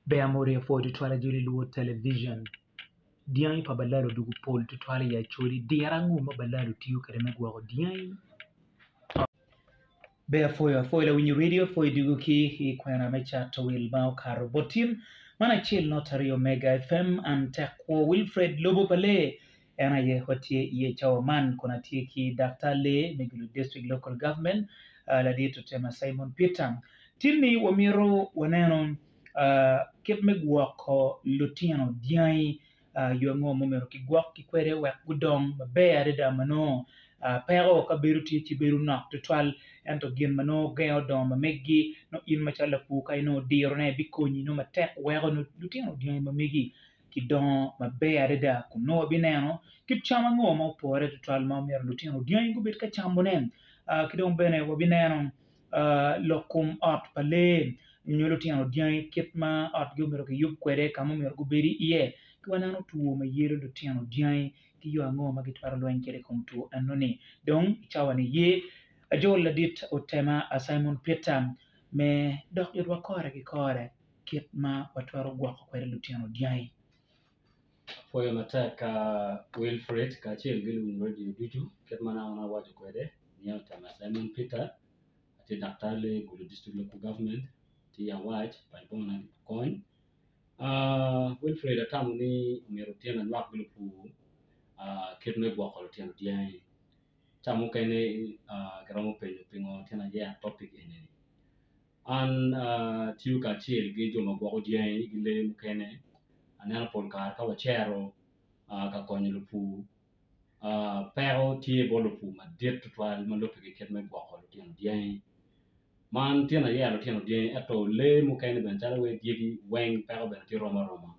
Ber amoti apwoyo tutwal ajoli luo television dyangi pa balalo odwogo pol tutwal i acholi diro ango ma balalo tiyo kwede me gwoko dyangi? Ber apwoyo apwoyo lawiny redio apwoyo dwogo ki i kwena me cato wil ma okato bot tin man acel not aryo mega fm an tek kwo Wilfred lobo pa lee en aye watye iye i cawa man kun atye ki daktar lee me Gulu District Local Government ladit Otema Simon Peter. Tin-ni wamito waneno kit me gwoko lutino dyangi yo ango ma omyero kigwokgi kwede wek gudong maber adada ma nongo peko ka bedo tye ci bedo nok tutwal ento gin ma nongo gengo dongo ma meggi nongo in macalo lapur ka inongo dirone bikonyi nongo matek weko lutino dyangi ma megi gidongo maber adada kun nongo wabineno kit cam ango ma opore tutwal ma myero lutino dyangi gubed ka camone ki dong bene wabineno lok kom ot pa lee nyo lutino dyangi kit ma otgi omyero kiyub kwede ka ma omyero gubed iye ki waneno two ma yelo lutino dyangi ki yo ango ma gitwero lweny kwede i kom two enoni dong i cawa-ni ye ajol ladit otema Simon Peter me dok itwa kore ki kore kit ma watwero gwoko kwede lutino dyangi. Apwoyo matek Wilfred kacel ki luwiny redio ducu kit ma naka awaco kwede nyinga Otema Simon Peter atye daktar lee i Gulu District Local Government atye i Awac paco bongona ki kony Wilfred atamo ni myero otin anywak ki lupur kit me gwoko lutino dyangi ca mukene kiromo penyo pingo tyen ayer topic eni-ni. An atiyo kacel ki jo ma gwoko dyangi ki lee mukene aneno pol kare ka wacito ka konyo lupur peko tye bot lupur madit tutwal ma lubbe ki kit me gwoko lutino dyangi man tyen aye lutino dyangi ento lee mukene bene calo wai dyegi weng peko bene tye rom aroma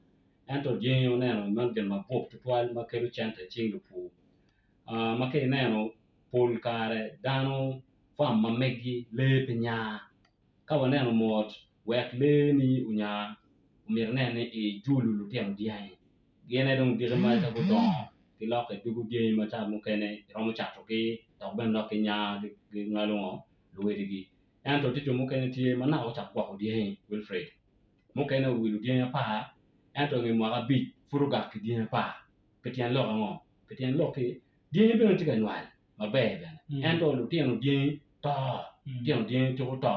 ento dyangi waneno man gin mabup tutwal ma kelo cente icing lupur ma ka ineno pol kare dano fam ma megi lee pe nya. Ka waneno mot wek lee ni onya omyero inen ni ijulu lutino dyangi gin aye dong diki ma ka gudongo gilokke dwogo dyangi ma ca mukene iromo catogi dok bene dok ginya ginywalo ngo luwedigi ento tye jo mukene tye ma naka gucako gwoko dyangi Wilfred mukene owilo dyangi apar ento inge mwaka abic pud ogak ki dyangi apar pi tyen lok ango? Pi tyen lok-ki dyangi bene tye ka nywal maber bene ento lutino dyangi to, lutino dyangi tuko to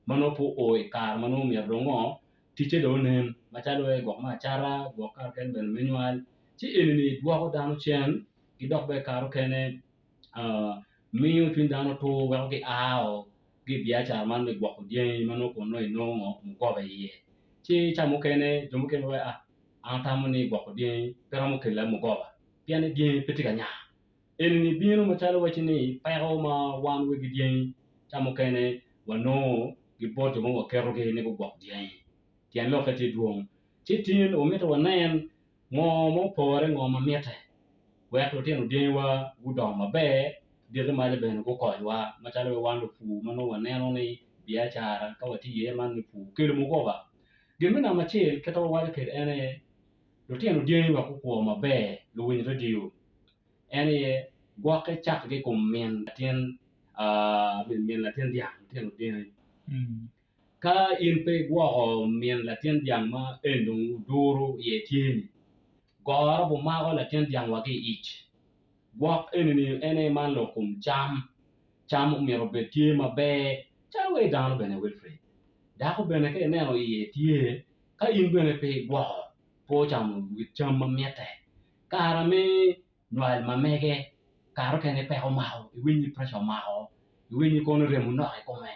ma nongo pe oo i kare ma nongo myero dong ngo ticce dong onen macalo gwok me acata gwok kare mukene bene me nywal ci eni dwoko dano cen ki dok bene kare mukene miyo cwiny dano tur weko gia ki i biacara man me gwoko dyangi ma nongo kun nongo inongo ngo mugoba iye ci ca mukene jo mukene giwaco ni an atamo ni gwoko dyangi pe romo kela mugoba pien ni dyangi pe tye ka nya. Eni bino macalo waci ni peko ma wan wegi dyangi ca mukene wanongo ki bot jo ma waketogi ni gugwok dyangi tyen lokke tye dwong ci tin omito wanen ngo ma opore ngo ma mitte wek lutino dyangiwa gudong maber diki maca bene gukonywa macalo wan lupur ma nongo waneno ni biacara ka watye iye man me pur kelo mugoba. Gin me namba acel kit ma wawaco kwede en aye lutino dyangi wek gukwo maber luwiny redio en aye gwokke cakgi i kom min latin min latin dyang lutino dyangi ka in pe igwoko min latin dyang ma eni dong oduro iye tye-ni goro bimako latin dyang wa ki i ic gwok eni-ni en aye man lok kom cam, cam omyero obed tye maber calo wai dano bene Wilfred dako bene ka ineno iye tye ka in bene pe igwoko pe ocamo cam ma mitte kare me nywal ma mege kare mukene peko omako iwiny ni preca omako iwiny ni kono remo nok i kome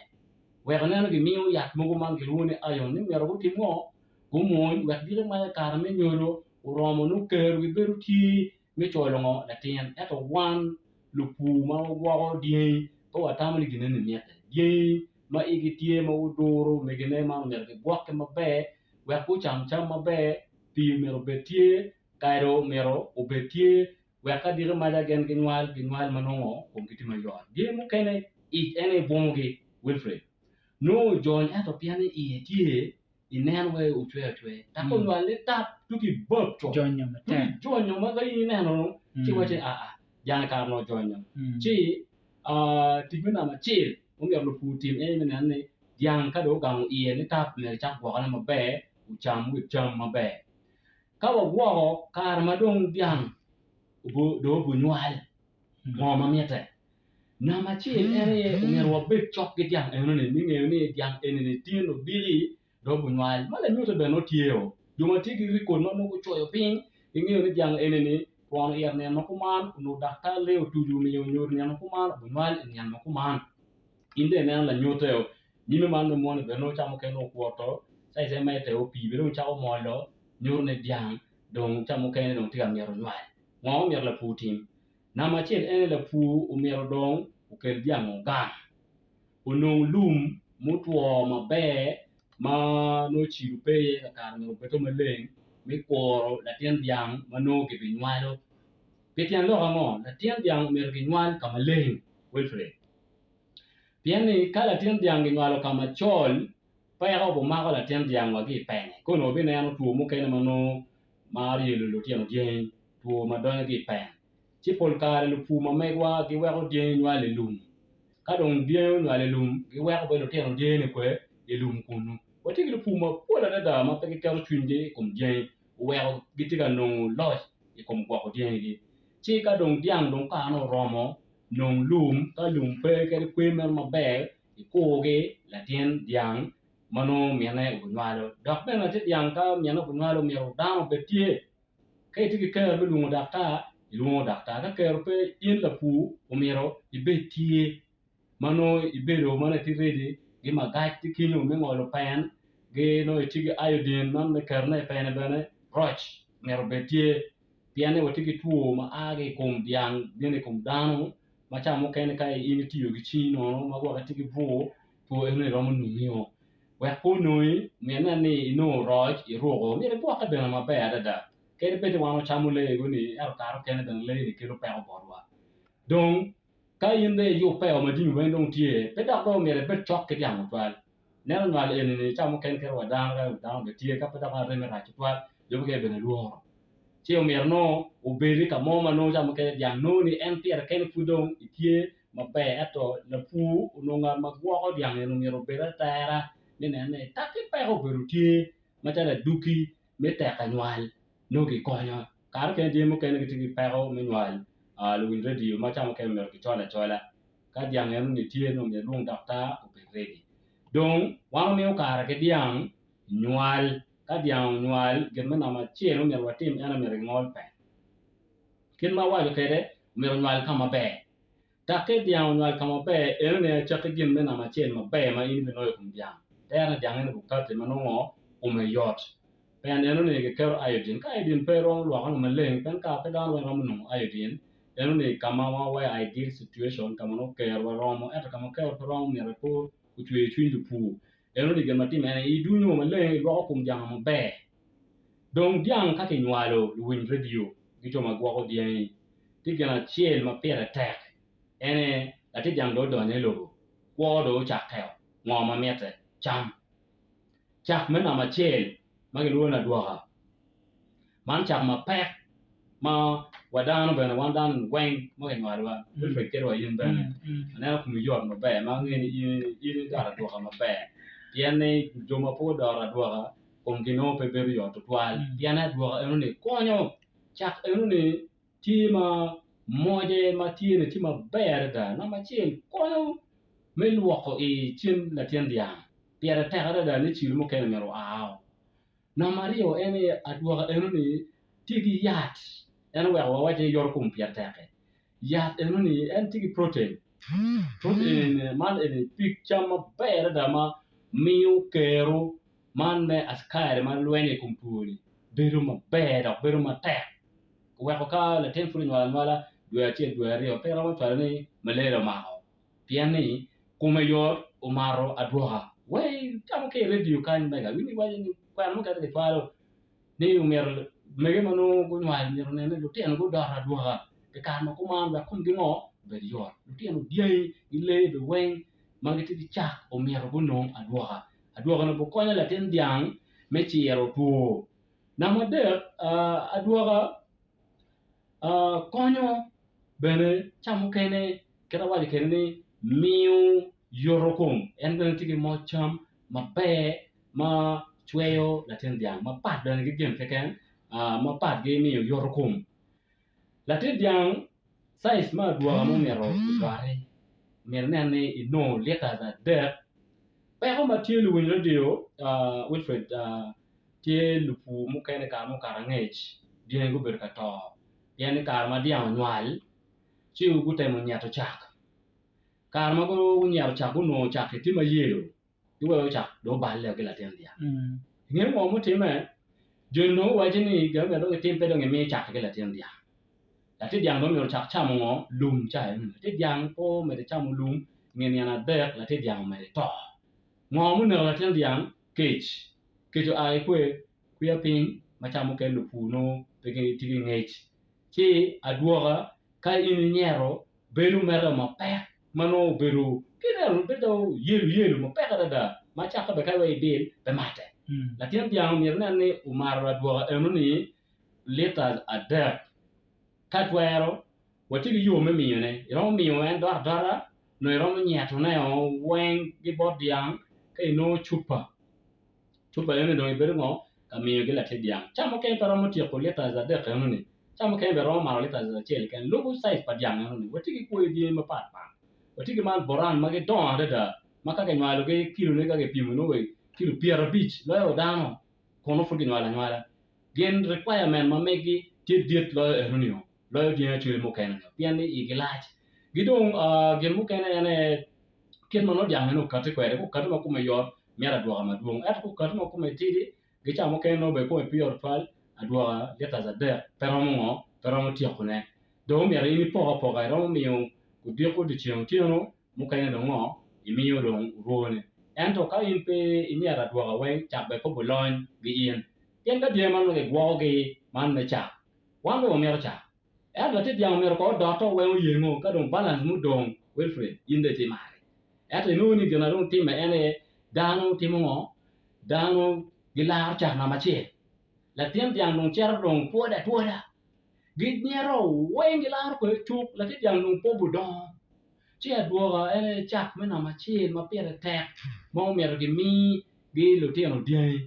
wek ineno gimiyo yat mogo ma kilwongo ni iron ni myero gutim ngo gumwony wek giti maca kare me nyodo oromo nongo kerogi bedo tye me cwalo ngo latin ento wan lupur ma wagwoko dyangi pe watamo ni gin eni mitte dyangi ma igi tye ma guduro omegine man myero gigwokke maber wek gucam cam maber pii myero obed tye kado myero obed tye wek ka diki maca gin ginywal ginywal ma nongo komgi tye mayot. Dyangi mukene ic en aye bwongogi Wilfred nongo ojony ento pien ni iye tye inen wai ocwe acwe dok onywal ni tap tuki bab cut Jonyo matek. tuki jonyo ma ka in ineno ci iwaci ni aa jang kare ni ojonyo ci tic me namba acel ma myero lupur otim en aye me neno ni dyang ka dong ogamo iye ni tap myero icak gwokone maber. ocam with cam maber. Ka wagwoko kare ma dong dyang dong obinywal, ngo ma mitte? Namba acel en aye omyero wabed cok ki dyang enoni me ngeyo ni dyang enini tin odiki dong obinywal. Ma lanyute bene nongo tye o, jo ma tye ki rekod ma nongo gucoyo piny gingeyo ni dyang enini twon ito nino ma kuman onongo daktar lee otuco omiyo onyuto nino ma kuman obinywal i nino ma kuman. In dong ineno lanyute o, nyime man me moni bene nongo ca mukene okwoto caize medde o pii bene dong cako molo nyuto ni dyang dong ca mukene dong tye ka mito nywal. Ngo ma myero lapur otim? Namba acel en ni lapur omyero dong okel dyang ogang, onong lum mutwo maber ma nongo cilo pe iye kakare myero obedde maleng me kuro latin dyang ma nongo kibinywalo. Pi tyen lok ango? Latin dyang omyero kinywal ka maleng Wilfred. Pien ni ka latin dyang kinywalo ka macol peko obimako latin dyang wa ki i pene kono wabineno two mukene ma nongo maro yelo lutino dyangi, two ma donyo ki i pen. Ci pol kare lupur ma megwa giweko dyangi nywalo i lum. Ka dong dyangi onywalo i lum, giweko bene lutino dyangi-ni kwe i lum kunnu. Watye ki lupur mapol adada ma pe giketo cwinygi i kom dyangi oweko gitye ka nongo loc i kom gwoko dyangigi. Ci ka dong dyang dong karene oromo, nong lum, ka lum pe kadi kwer meno maber, ikurgi latin dyang ma nongo mine obinywalo. Dok bene latin dyang ka mine obinywalo myero dano obed tye. Ka itye ki kero me lwongo daktar, ilwongo daktar. Ka kero pe, in lapur omyero ibed tye ma nongo ibedo ma nongo itye ready ki magac tye kenyo me ngolo pen ki nongo itye ki iodine man me ketone i pene bene roc myero obed tye pien ni watye ki two ma a ki i kom dyang bino i kom dano ma ca mukene ka in itiyo ki cingi nono ma gwok itye ki bur two enoni romo nongi-o. Wek pe onongi myero inen ni inongo roc iruko myero igwokke bene maber adada kadi bed ni wan wacamo lee ego-ni ento kare mukene bene lee-ni kelo peko botwa dong Ka in dong iyubbe o ma jami weng dong tye, pe dok dong myero ibed cok ki dyang tutwal. Neno nywal eni-ni ca mukene kadi wa dano ka dano bene tye ka pe dok arem rac tutwal jo mukene bene lworo. Ci omyero nongo obed ka mo ma nongo ca mukene dyang nongo ni en pire kene pud dong etye maber ento lapur onongo ngat ma gwoko dyang eni myero obed atera me neno ni taki peko obedo tye macalo aduki me teka nywal nongo gikonyo. Kare mukene dyangi mukene gitye ki peko me nywal luwiny redio ma ca mukene myero gicol acola. Ka dyang enoni tye nongo myero ilwong daktar obed redi. Dong wan wamiyo kare ki dyang nywal. Ka dyang onywal gin me namba acel ma myero watim en aye myero gingol pek. Kit ma awaco kwede myero onywal ka maber. Takke dyang onywal ka maber, enoni aye acakki gin me namba acel maber ma in ibinongo i kom dyang. Tere ni dyang eni bukati ma nongo kome yot. Pien enoni giketo iodine. Ka iodine pe iromo lwokone maleng, pien kare pe dano weng romo nongo iodine. Enoni ka ma wawaco ideal situation ka ma nongo kerowa romo, ento ka ma kero pe romo myero pe ocwer cwiny lupur. Enoni gin ma timme en aye idunyo maleng ilwoko kom dyang maber. Dong dyang ka kinywalo luwiny redio ki jo ma gwoko dyangi tye gin acel ma pire tek en aye latin dyang dong odonyo i lobo kwo dong ocakkeo ngo ma mitte? Cam. Cak me namba acel ma kilwongo ni adwoka man cak mapek ma wa dano bene wan dano weng ma kinywalowa Wilfred kadi wa in bene aneno komi yot maber ma angeyo ni in idoro adwoka maber pien ni jo ma pe gudoro adwoka komgi nongo pe bedo yot tutwal pien adwoka enoni konyo cak enoni tye ma moce ma tye-ni tye maber adada namba acel konyo me lwoko i cin latin dyang pire tek adada ni cilo mukene myero oao. Namba aryo en ni adwoka enoni tye ki yat en oweko wawaco ni yoto kom pire tek-ki yat enoni en tye ki protein, protein man eni pig cam maber adada ma miyo kero man me askari ma lwenyo i kom two-ni bedo maber dok bedo matek oweko ka latin pud onywalo anywala dwe acel dwe aryo pe iromo cwalo ni malaria omako pien ni kome yot omato adwoka wai camo ki i redio kany mega winyo iwaco ni kwena mukene kicwalo ni omyero mege ma nongo gunywal myero onen ni lutino gudoto adwoka i kare ma kuman wek komgi ngo obed yot lutino dyangi ki lee bene weng ma gitye ki cak omyero gunong adwoka adwoka-ni obikonyo latin dyang me ciro two. Namba adek adwoka konyo bene ca mukene kit ma awaco kwede ni miyo yoto kom en bene tye ki moc cam maber ma. Cweyo latin dyang mapat bene ki gin keken mapat ki miyo yoto kom. Latin dyang size me adwoka ma omyero odoti myero inen ni inongo liters adek. Peko ma tye luwiny radio Wilfred tye lupur mukene kare mukato angec dyangi gubedo ka to pien ni kare ma dyang onywal ci gutemo nyeto cak kare ma gunyeto cak gunongo cak-ki tye ma yelo giweko cak dong oballe ki latin dyang. Inge ngo mutimme? Joni dong guwaco ni gin myero dong gitim pe dong gimi cak ki latin dyang. Latin dyang dong myero ocak camo ngo? Lum ca eno. Latin dyang pe omedo camo lum inge nino adek latin dyang omedo to. Ngo muneko latin dyang? Kec. Kec oa ki kwe kwiya piny ma ca mukene lupur nongo pe gitye ki ngec. Ci adwoka ka in inyeto bedo mere mapek ma nongo obedo ki neno bedo calo yelo yelo mapek adada ma cakke bene kadi wa ibil pe mate. Latin dyang myero inen ni omato adwoka enoni litas adek ka twero watye ki yo me miyone iromo miyo en dot adota nyo iromo nyetone o weng ki bot dyang ka inongo cupa Cupa eno dong ibedo ngo ka miyo ki latit dyang. Ca mukene pe romo tyeko liters adek eno ni, ca mukene bene romo mato liters acel keken. Lubo size pa dyang eno ni. Watye ki kwoyo dyangi mapat pat. Watye ki man boran ma gidongo adada ma ka kinywalo gi kilo ne ka kipimo nongo wa kilo 50 loyo wa dano kun nongo pud kinywalo anywala. Gin requirement ma megi tye dit loyo eno nio, loyo dyangi acwele mukene nio pien ni igi lac. Ki dong gin mukene en aye kit ma nongo dyang eno okati kwede, ka okati ma kome yot mito adwoka madwong ento ka okati ma kome tidi ki ca mukene nongo bene kome pe yot tutwal adwoka liters adek pe romo ngo pe romo tyekone dong omyero in ipok apoka iromo miyo odiko dyeceng otyeno mukene dong ngo imiyo dong orwone ento ka in pe inyeto adwoka weng cak bene pe obulony ki in pien ka dyangi man nongo kigwokogi man me cak wan bene wamito cak ento latit dyang omyero kong odoto weng oyengo ka dong balance mudong Wilfred in dong itye mari. Ento inongo ni gin ma dong timme en aye dano timo ngo? Dano gilaro cak namba acel. Latin dyang dong cito dong pwodo atwoda. Ginyeto weng gilaro kwede cuk latin dyang dong pe obudongo. Ci adwoka en aye cak me namba acel ma pire tek ma omyero gimi ki lutino dyangi.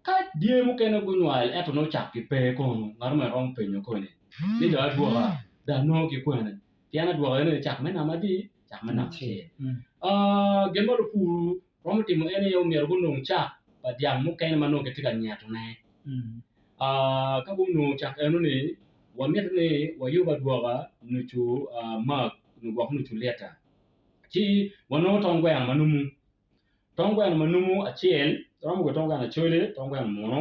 Ka dyangi mukene gunywal ento nongo cakgi pe kono ngat mo romo penyo koni ni dong adwoka dong anongo ki kwene? Pien adwoka eno aye cak me namba adi? Cak me namba acel. Gin ma lupur romo timo en aye omyero gunong cak pa dyang mukene ma nongo gitye ka nyetone. Ka gunongo cak enoni wamito ni wayub adwoka nucu mug nyo gwok nucu lita ci wanongo tong gweno ma numu. Tong gweno ma numu acel romo bedo tong gweno acoli, tong gweno munu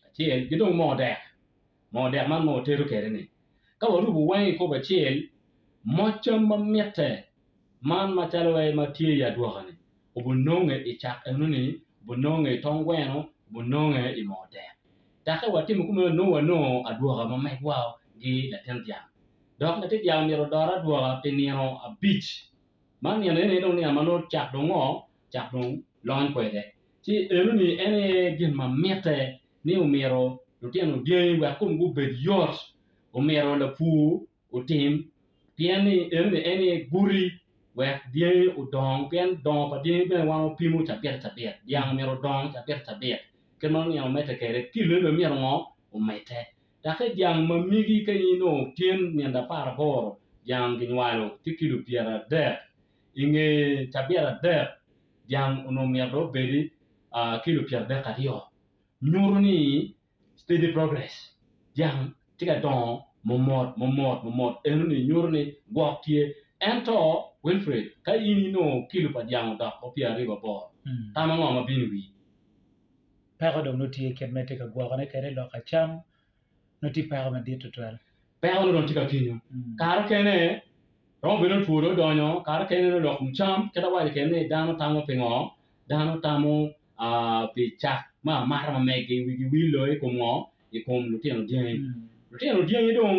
acel ki dong moo dek, moo dek man ma watedo kwede ni ka warubo weng i kopo acel moc cam ma mitte man macalo wai ma tye i adwoka ni obinonge i cak enoni obinonge i tong gweno obinonge i moo dek take watimo kumeno nongo wanongo adwoka ma megwa ki latin dyang dok latin dyang myero odot adwoka pi nino abic. Man nino eni aye dong nino ma nongo cak dong ngo? Cak dong lony kwede. Ci enoni en aye gin ma mitte ni omyero lutino dyangi wek komgi obed yot, omyero lapur otim pien ni enoni en aye guti wek dyangi odong pien dongo pa dyangi bene wan wapimo cabit ki cabit, dyang myero odong cabit ki cabit kit ma nino medde kwede kilone bene myero ngo? Omedde. Dok i dyang ma megi ka in inongo tin nino 18 dyang ginywalo tye kilo 30. I nge cabit adek dyang onongo myero dong obedi kilo 32. Nyuto ni steady progress, dyang tye ka dongo momot momot momot enoni nyuto ni gwok tye. Ento Wilfred ka in inongo kilo pa dyang odoko 28 tam ango ma bino i wii? Peko dong nongo tye kit ma itye ka gwokone kwede lok acam nongo tye peko madit tutwal. Peko nongo dong tye ka kenyo. Kare okene romo bedo ni two dong odonyo, kare okene nongo lok kom cam kit awaco kwede ni dano tamo pingo, dano tamo pi cak me amata ma megi wigi wil loyo i kom ngo, i kom lutino dyangi. Lutino dyangi dong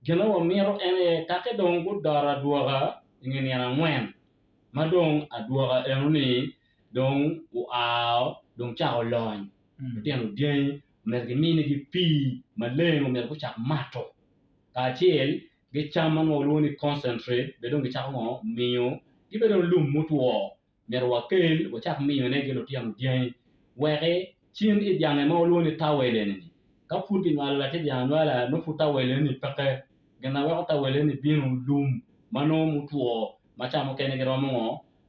Gin ma wamito en aye kake dong gudoto adwoka i nge nino angwen, ma dong adwoka eno-ni dong oa dong cako lony. Lutino dyangi omyero giminigi pii maleng omyero gucak mato kacel ki cam ma nongo walwongo ni concentrate bene dong gicako ngo miyo gibedo dong lum mutwo myero wakel wacak miyone ki lutino dyangi weki. Cin i dyange ma walwongo ni tawel eni-ni, ka pud kinywalo latin dyang anywala nongo pud tawel eni peke. Gin ma weko tawel eni bino lum ma nongo mutwo ma ca mukene giromo ngo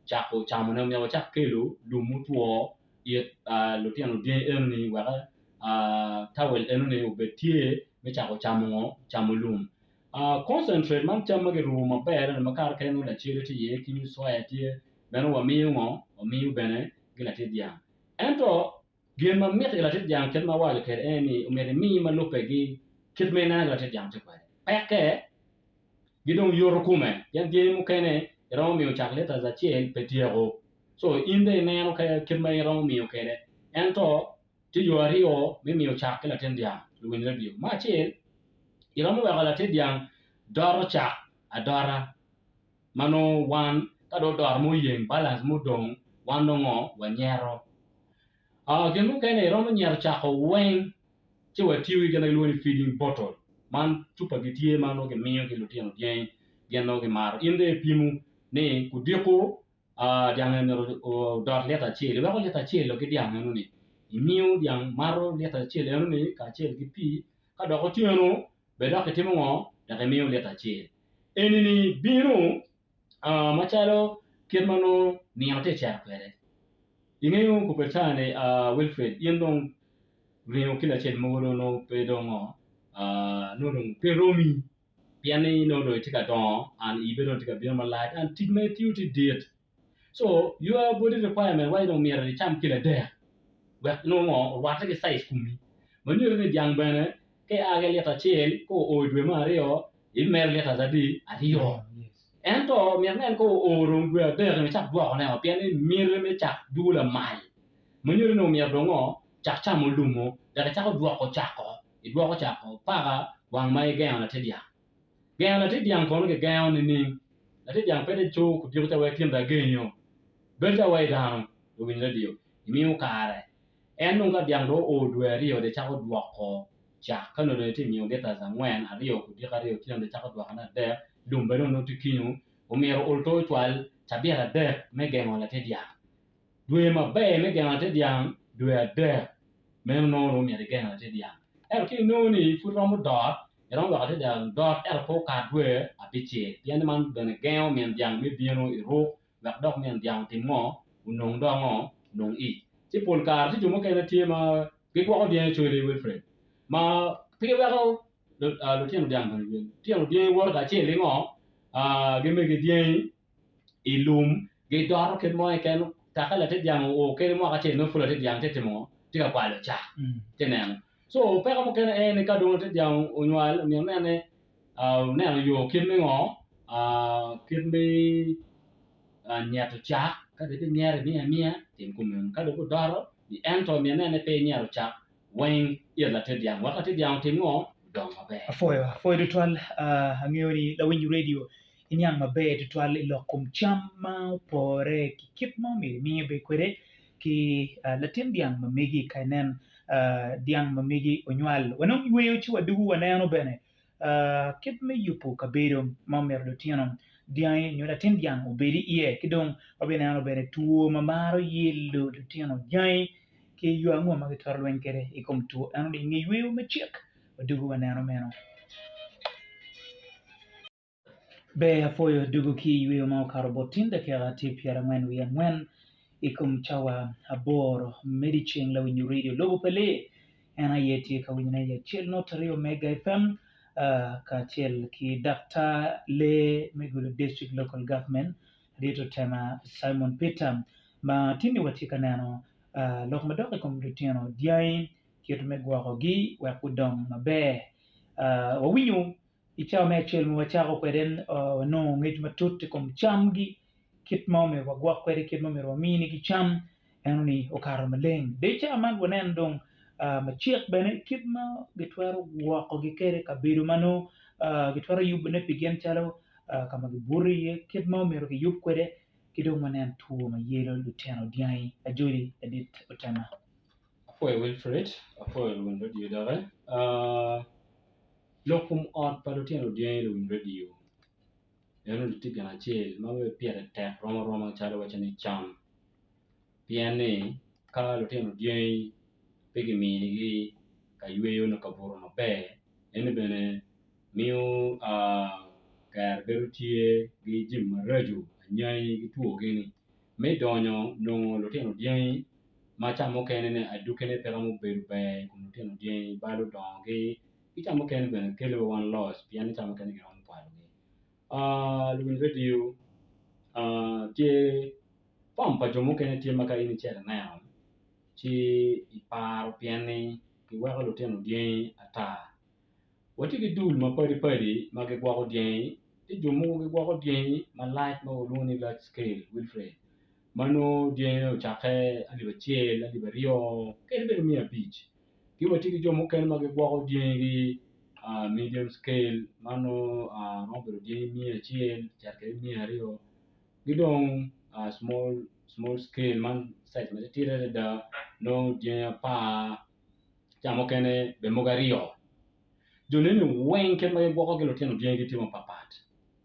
cako camone myero wacak kelo lum mutwo it lutino dyangi enoni wek tawel enoni obed tye me cako camo ngo camo lum. Concentrate man cam ma kirubo maber ento ma kare mukene nongo lacele tye iye ki nyo soya tye meno wamiyo ngo wamiyo bene ki latin dyang. Ento gin ma mitte ki latit dyang kit ma awaco kwede en ni omyero imi ma lubbe ki kit ma ineno ki latit dyang tye kwede. Pekke ki dong yoto kome pien dyangi mukene iromo miyo cak liters acel pe tyeko co in dong ineno kit ma iromo miyo kwede ento tye yo aryo me miyo cak ki latin dyang luwiny radio. Me acel iromo weko latit dyang doto cak adota. ma nongo wan ka dong odoro ma oyeng balance mudong wan dong ngo wanyeto. Gin mukene iromo nyeto cako weng ci watiyo ki gin ma kilwongo ni feeding bottle man cupa gitye ma nongo kimiyo ki lutino dyangi gin nongo gimato in dong ipimo ni kudiko dyang eni myero odot lita acel iweko lita acel ki dyang eno ni imiyo dyang mato lita acel eno ni kacel ki pii ka dok otyeno bene dok itimo ngo dok imiyo lita acel. Eni-ni bino macalo kit ma nongo nino tye ka cito kwede. Ingeyo kobedi caa-ni Wilfred in dong ringo kilo acel mogo dong nongo pe dong ngo nongo dong pe romi pien ni nongo dong itye ka dongo and ii bene dong tye ka bino malac and tic ma itiyo tye dit. So your body requirement waco ni myero icam kilo adek wek nongo ngo orwatte ki size komi. Ma nyuto ni dyang bene ka ia ki lita acel ka oo i dwe me aryo ibimedo liters adi? Aryo. Ento myero inen ka oo dong dwe adek ni icak dwokone o pien ni miti me cak dwogo lamal ma nyuto ni myero dong ngo cak camo lumo dok icako dwoko cako idwoko cako paka wang ma igengo latin dyang. Gengo latin dyang kono kigengo nining? Latin dyang pe dong coo kudiko ca wek tin dong agengi o. Bedo calo wai dano luwiny radio imiyo kare. En dong ka dyang dong oo dwe aryo dong cako dwoko cak ka nongo dong itye miyo liters angwen aryo kudiko aryo otyeno dong cako dwokone adek lum bene dong nongo tye kenyo omyero olto ocwal cabit adek me gengo latin dyang. Dwe maber me gengo latin dyang dwe adek meno nongo dong myero igeng latin dyang. Ento ka inongo ni pud romo dot, iromo weko latin dyang dot ento pe okat dwe abicel pien ni man bene gengo min dyang me bino i ruk wek dok min dyang otim ngo? Onong dok ngo? Onong ic. Ci pol kare tye jo mukene tye ma gigwoko dyangi cwele Wilfred ma pe giweko lutino dyang bene lutino dyangi woto kacel ki ngo? Ki megi dyangi i lum gidoto kit mo keken take latin dyang oo kadi mwaka acel nongo pud latin dyang tye timo ngo tye ka kwalo cak tye neno so peko mukene en ni ka dong latin dyang onywal myero inen ni oneno yo kit me ngo kit me nyeto cak ka dong ibinyeto imiyo amiya tim kumeno ka dong gudoto ento myero inen ni pe inyeto cak weng it latin dyang wek latin dyang otim ngo odong maber. Apwoyo, apwoyo tutwal angeyo ni lawiny radio iniang maber tutwal i lok kom cam ma opore ki kit ma omyero imiye bed kwede ki latin dyang ma megi ka inen dyang ma megi onywal. Wanong yweyo ci wadugo waneno bene kit me yubo kabedo ma omyero lutino dyangi nyo latin dyang obed iye ki dong wabineno bene two ma maro yelo lutino dyangi ki yo ango ma gitwero lweny kwede i kom two enoni i nge yweyo macek wadugo waneno meno. Ber apwoyo dwogo ki i yweyo ma okato bot tin dakika tye pyerangwen wiye angwen i kom cawa aboro me dyeceng lawinyo redio lobo pa lee en aye tye ka winyone i acel not aryo Mega FM kacel ki daktar lee me Gulu District Local Government Ladit Otema Simon Peter ma tin-ni watye ka neno lok madok i kom lutino dyangi kit me gwokogi wek gudong maber wawinyo I cawa me acel ma wacako kwede, wanongo ngec matut i kom camgi, kit ma omyero wagwok kwede, kit ma omyero waminigi cam, enoni okato maleng. Dong i cawa man wanen dong macek bene kit ma gitwero gwokogi kwede kabedo ma nongo gitwero yubone pi gin calo ka ma gibuto iye, kit ma omyero giyub kwede ki dong wanen two ma yelo lutino dyangi. Ajoli ladit Otema. Apwoyo Wilfred, apwoyo luwiny redio doki. Lok kom ot pa lutino dyangi luwiny redio eno ni tye gin acel ma bene pire tek rom aroma calo iwaco ni cam pien ni ka lutino dyangi pe kiminigi ka yweyo nyo ka buto maber eni bene miyo kero bedo tye ki jami maraco anyangi ki two gini me donyo nongo lutino dyangi ma ca mukene ni adwogine pe romo bedo ber i kom lutino dyangi balo dongogi ki ca mukene bene kelo wa wan loss pien ni ca mukene giromo kwalogi. Luwiny redio tye fom pa jo mukene tye ma ka in icito ineno ci iparo pien ni kiweko lutino dyangi ata. Watye ki dul mapadi padi ma gigwoko dyangi tye jo mogo gigwoko dyangi malac ma walwongo ni large scale Wilfred ma nongo dyangine ocakke alip acel, alip aryo kadi bed 500 ki watye ki jo mukene ma gigwoko dyangigi medium scale ma nongo romo bedo dyangi 100 cito kwede 200 ki dong small scale man size matitidi adada nongo dyangi apar ca mukene bene mogo aryo jo neni weng kit ma gigwoko ki lutino dyangi gitye mapatpat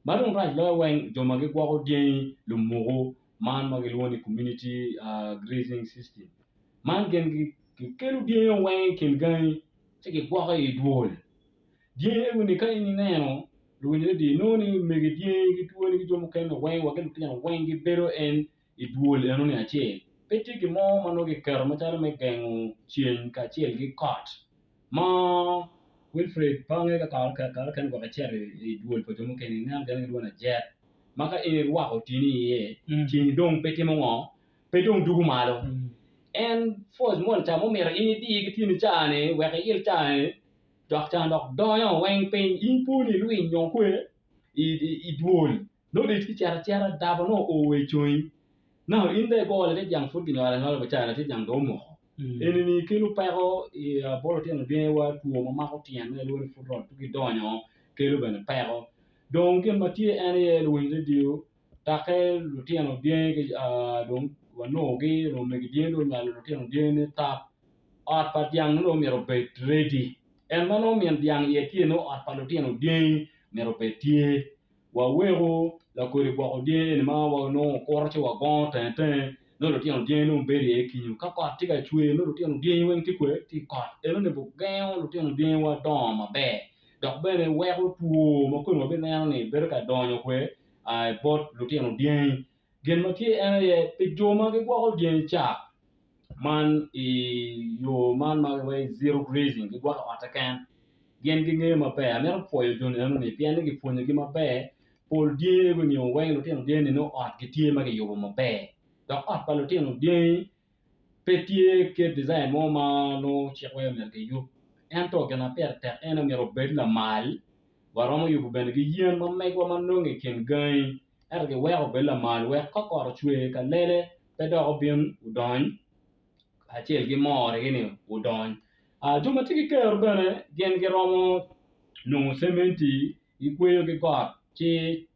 ma dong rac loyo weng jo ma gigwoko dyangi lumuku man ma gilwongo ni community grazing system man gin gikelo dyangi weng i kin gangi ci gigwoko i dwol dyangi eni ka in ineno luwiny redio inongo ni megi dyangi ki twoni ki jo mukene weng wa ki lutino weng gibedo en i dwol enoni acel. Pe tye gin mo ma nongo kiketo macalo me gengo ceng kacel ki kot ma Wilfred pe angeyo ka kare mukene gwok icito i dwol pa jo mukene ineno gin gilwongo ni ajet ma ka in irwako tyeni iye tyeni dong pe timo ngo pe dong dugo malo en force moni ca ma omyero in idi ki tyeni ca-ni wek iil ca-ni dok ca dok donyo weng piny in po ni ilwiny nyo kwe i dwol Nongo dong itye ka cito acita dabo nongo oo wa i congi now in dong igo latin dyang pud kinywalo anywala wa ca latin dyang dong omoko eni ni kelo peko bot lutino dyangi wa two ma mako tyen ma kilwongo ni foot rot pe gidonyo kelo bene peko dong gin ma tye en aye luwiny redio take lutino dyangi dong wanongogi nyo megi dyangi dong onywalo lutino dyangi ni tap ot pa dyang nongo myero obed ready en ma nongo min dyang iye tye nongo ot pa lutino dyangi myero obed tye. Waweko lakodi gwoko dyangi eni ma wanongo okuto ci wagongo tenge tenge nongo lutino dyangi dong bedo iye kenyo ka kot tye ka cwer nongo lutino dyangi weng tye kwede tye i kot enoni gengo lutino dyangiwa dongo maber dok bene weko two ma koni wabineno ni bedo ka donyo kwede bot lutino dyangi. Gin ma tye en aye pi jo ma gigwoko dyangi cak man i yo man ma giwaco zero grazing gigwoko i ot keken gin gingeyo maber amito pwoyo joni enoni pien ni gipwonyogi maber pol dyangi nyo weng lutino dyangi nongo otgi tye ma kiyubo maber dok ot pa lutino dyangi pe tye kit design mo ma nongo cik waco myero kiyub ento gin ma pire tek en aye myero obed lamal waromo yubo bene ki yen ma megwa ma nongo i kin gangi ento kiweko obed lamal wek ka kot ocwer ka lele pe dok obin odony kacel ki morgi-ni odony. Jo ma tye ki kero bene gin giromo nongo cementi gikweyo ki got ci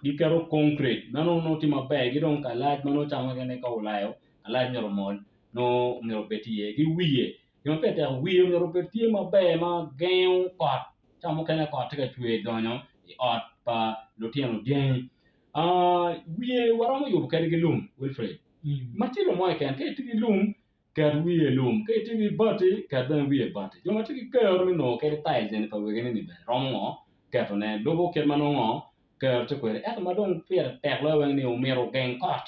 giketo konkrit meno nongo tye maber ki dong kalac ma nongo camo kene ka olayo kalac myero omol nongo myero obed tye iye ki wiye gin ma pire tek wiye myero obed tye maber ma gengo kot ca mukene kot tye ka cwer donyo i ot pa lutino dyangi wiye waromo yubo kwede ki lum Wilfred ma tye lum mo keken ka itye ki lum ket wiye i lum ka itye ki bati ket bene wiye i bati jo ma tye ki kero me nongo kadi tiles eni pa wegine ni bene romo ngo ketone lubo kit ma nongo kero tye kwede ento ma dong pire tek loyo weng ni omyero ogeng kot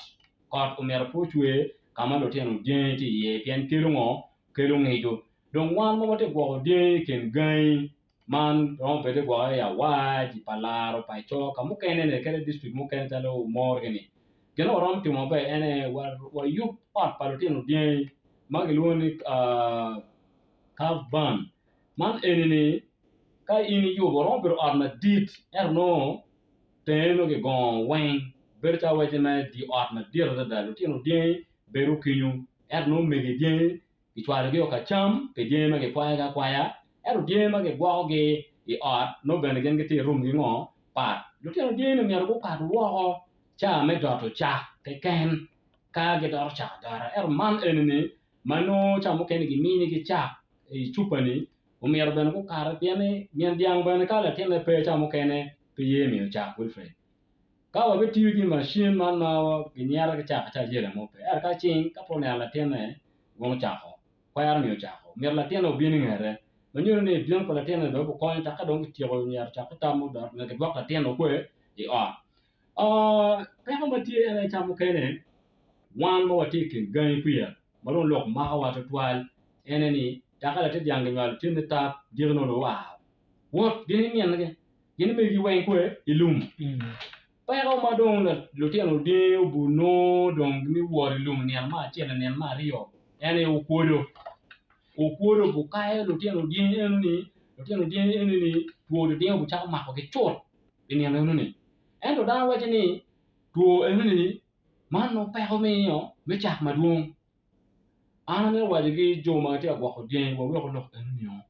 kot omyero pe ocwer ka ma lutino dyangi tye iye pien kelo ngo kelo ngico dong wan ma watye ka gwoko dyangi i kin gangi man romo bedo ni gwoko i awac i pa laro paco ka mukene ni kadi dictrict mukene calo Omoro gini gin ma waromo timo maber en aye wayub ot pa lutino dyangi ma kilwongo ni calf barn man eni-ni ka in iyubo romo bedo ot madit ento nongo tenge nongo kigongo weng bedo calo iwaci mere dye ot madit adada lutino dyangi bedo kenyo ento nongo megi dyangi kicwalogi o ka cam pi dyangi ma kikwayogi akwaya ento dyangi ma kigwokogi i ot nongo bene gin gitye i rumgi ngo pat lutino dyangi-ni myero gukat woko ca me doto cak keken ka gidoto cak adota ento man eni-ni ma nongo ca mukene giminigi cak i cupa-ni omyero bene gukati pien ni min dyang bene ka latinne pe ca mukene pe ye miyo cak Wilfred. Ka wabitiyo ki macin man ma ginyero ki cak acel mo pe ento ka cing ka pe oneno latinne wun ocako kwero ni ocako. Myero latinne obin i ngete. Ma nyuto ni bino pa latinne bene obikonyo cak ka dong kityeko nyero cak ki tam odot myero kidwok latin-nu kwe i ot. Peko ma tye en aye ca mukene wan ma watye i kin gangi kwiya ma dong lok makowa tutwal en aye ni cak ka latin dyang kinywalo tye ni tap diki nongo dong oa wot gin imingi gin imegi weng kwe i lum. Peko ma dong lutino dyangi obunongo dong me wot i lum nino me acel nino me aryo en aye okwodo, okwodo obukayo lutino dyangi enoni, lutino dyangi enoni two didingo obucako makogi cut i nino enoni ento dano waco ni two enoni man nongo peko miyo me cak madwong. An amito waco ki jo ma gitye ka gwoko dyangi wawek lok enoni-o.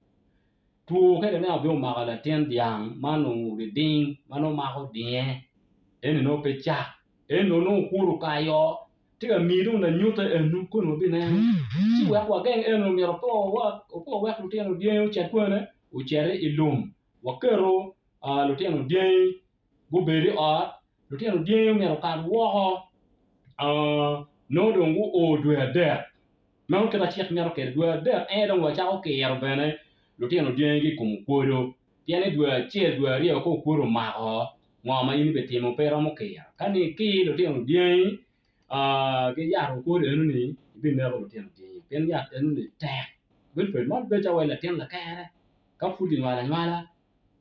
Two ka ineno bino mako latin dyang ma onongo diding ma nongo mako dinge eni nongo pe cak eni nongo okuto okayo tye ka miyi dong lanyute enu koni wabineno ci wek wageng eno myero pe wawek lutino dyangi ocit kwene ocit i lum waketo lutino dyangi gubed i ot lutino dyangi myero okat woko nongo dong guo dwe adek meno kit ma cik mito kwede dwe adek en aye dong wacako kiro bene lutino dyangi ki i kom okwodo pien ni dwe acel dwe aryo ka okwodo omako ngo ma in ibitimo pe iromo kiro ka ni ikir lutino dyangi ki yat okwodo enoni ibineko lutino dyangi pien yat enoni tek Wilfred man bedo calo wai latin lakere ka pud kinywalo anywala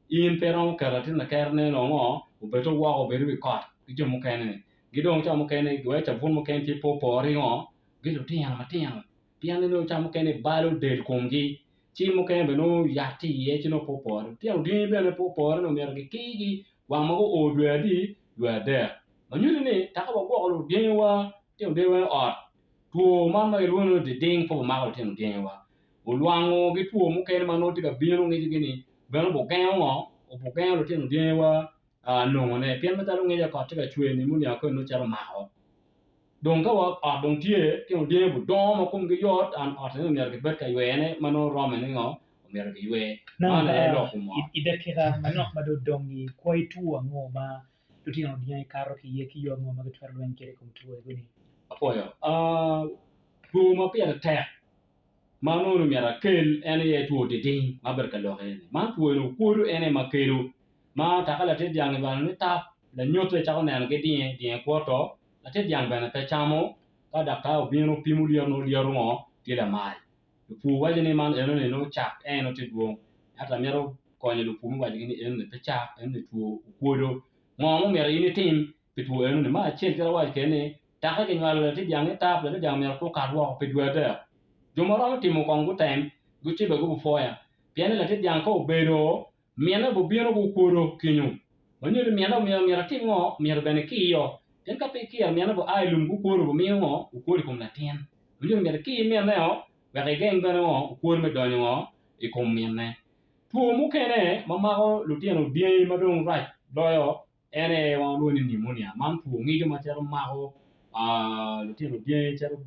in pe iromo keto latin lakere ne nongo obedo woko obedo i wi kot ki jo mukene ni ki dong ca mukene wek cabun mukene tye pe opore ngo ki lutino matino pien ni nongo ca mukene balo del komgi ci mukene bene nongo yat tye iye ci nongo pe opore lutino dyangi bene pe opore ni myero gikirgi wang ma guo dwe adi dwe adek ma nyuto ni taka wagwoko dyangiwa lutino dyangiwa i ot two man ma kilwongo ni diding pe obimako lutino dyangiwa olwango ki two mukene ma nongo tye ka bino ngecogi ni bene obugengo ngo obugengo lutino dyangiwa nongone pien macalo ngeca kot tye ka cwer ni muniang koni nongo cito mako dong ka wa ot dong tye lutino dyangi gudongo ma komgi yot and ot eni myero gibed ka ywene ma nongo rome ni ngo myero giywe man aye lok kom ot. I dakika manok ma dong odong-ngi kwai two ango ma lutino dyangi kato ki iye ki yo ango ma gitwero lweny kwede i kom two ego-ni? Apwoyo. Two ma pire tek ma nongo myero akel en aye two diding ma abedo ka lok iye ni. Man two eni okwodo en aye ma kelo ma taka latin dyang inywalo ni tap lanyute cako neno ki dinge, dinge kwoto latin dyang bene pe camo ka daktar obino pimo lyeto nongo lyeto ngo tye lamal. Lupur waco ni man enoni nongo cak en nongo tye dwong ento amito konyo lupur me waco gi ni enoni pe cak enoni two okwodo ngo ma omyero in itim pi two enoni. Me acel kit awaco kwede ni Take kinywalo latin dyang i tap, latin dyang myero pe okat woko pi dwe adek. Jo ma romo timo kong gutem, gucibbe gubipwoya. Pien ni latin dyang ka obedo, minne bubino gukwodo kenyo. Ma nyuto ni minne omyero myero atim ngo? Myero bene ikiyo. Pien ka pe ikiyo, minne bua i lum gukwodo bumiyo ngo? Okwodo i kom latin. Ma nyuto ni myero ikir minneo wek igeng bene ngo? Okwodo me donyo ngo? I kom minne. Two mukene ma mako lutino dyangi ma dong rac loyo En aye ma walwongo ni pneumonia. Man two ngico ma cito mako lutino dyangi cito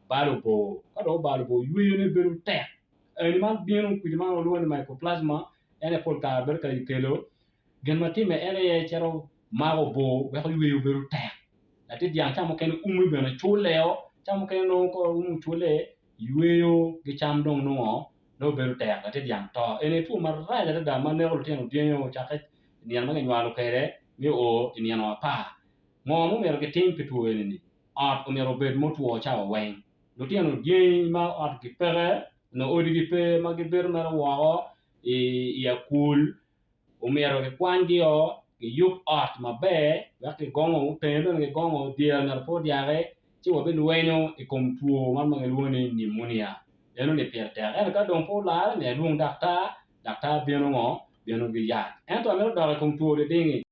balo bor. Ka dong obalo bor yweyone bedo tek. Eni man bino kwidi man walwongo ni mycoplasma en aye pol kare bedo ka kelo gin ma timme en aye cito mako bor weko yweyo bedo tek. Latin dyang ca mukene ume bene culleo ca mukene nongo ka ume oculle yweyo ki cam dong nongo nongo bedo tek latin dyang to. Eni two marac adada ma neko lutino dyangi ocakke i nino ma kinywalo kwede me o i nino apar. Ngo ma omyero kitim pi two eni-ni? Ot omyero obed mutwo cawa weng. Lutino dyangi ma otgi peke nyo odigi pe ma gibedo mere woko i akul omyero kikwanygi-o kiyub ot maber wek kigongo tenge bene kigongo dyere myero pe odyaki ci wabilwenyo i kom two man ma kilwongo ni nimunia enoni pire tek ento ka dong pe olare myero ilwong daktar, daktar bino ngo bino ki yat ento amito dok i kom two diding-ngi.